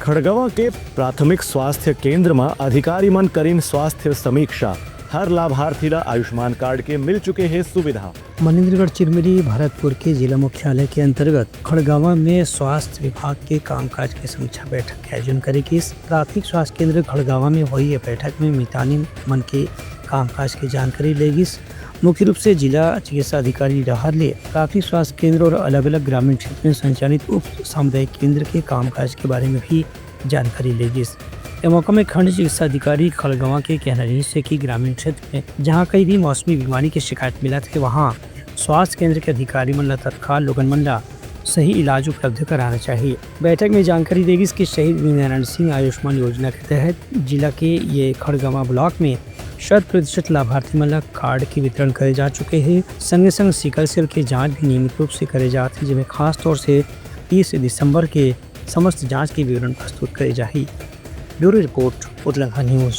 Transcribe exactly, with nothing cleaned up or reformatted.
खड़गवां के प्राथमिक स्वास्थ्य केंद्र म अधिकारी मन करिन स्वास्थ्य समीक्षा। हर लाभार्थी ल आयुष्मान कार्ड के मिल चुके हे सुविधा। मनेंद्रगढ़ चिरमिरी भरतपुर के जिला मुख्यालय के अंतर्गत खड़गवां में स्वास्थ्य विभाग के कामकाज के समीक्षा बैठक के आयोजन करे गिस। प्राथमिक स्वास्थ्य केंद्र खड़गवां में होई ये बैठक में मितानिन मन के कामकाज के जानकारी ले गिस। मुख्य रूप से जिला चिकित्सा अधिकारी डहार ले प्राथमिक स्वास्थ्य केंद्र और अलग-अलग ग्रामीण क्षेत्र में संचालित उप सामुदायिक केंद्र के कामकाज के बारे में भी जानकारी ले गिस। ए मौका में खंड चिकित्सा अधिकारी खड़गवां के कहना रहिस हे कि ग्रामीण क्षेत्र में जहां कहीं भी मौसमी बीमारी के शिकायत मिलत हे, वहां स्वास्थ्य केंद्र के अधिकारी मन ला तत्काल लोगन मन ला सही इलाज उपलब्ध कराना चाहिए। बैठक में जानकारी दे गिस कि शहीद वीरनारायण सिंह आयुष्मान योजना के तहत जिला के ये खड़गवां ब्लॉक में शत प्रतिशत लाभार्थी मन ला कार्ड के वितरण करे जा चुके हे। संगे संग सिकल सेल के जांच भी नियमित रूप से करे जात हे, जेमे खास तौर से तीस दिसंबर के समस्त जांच के विवरण प्रस्तुत करे जाही। ब्यूरो रिपोर्ट, उतलंघा न्यूज।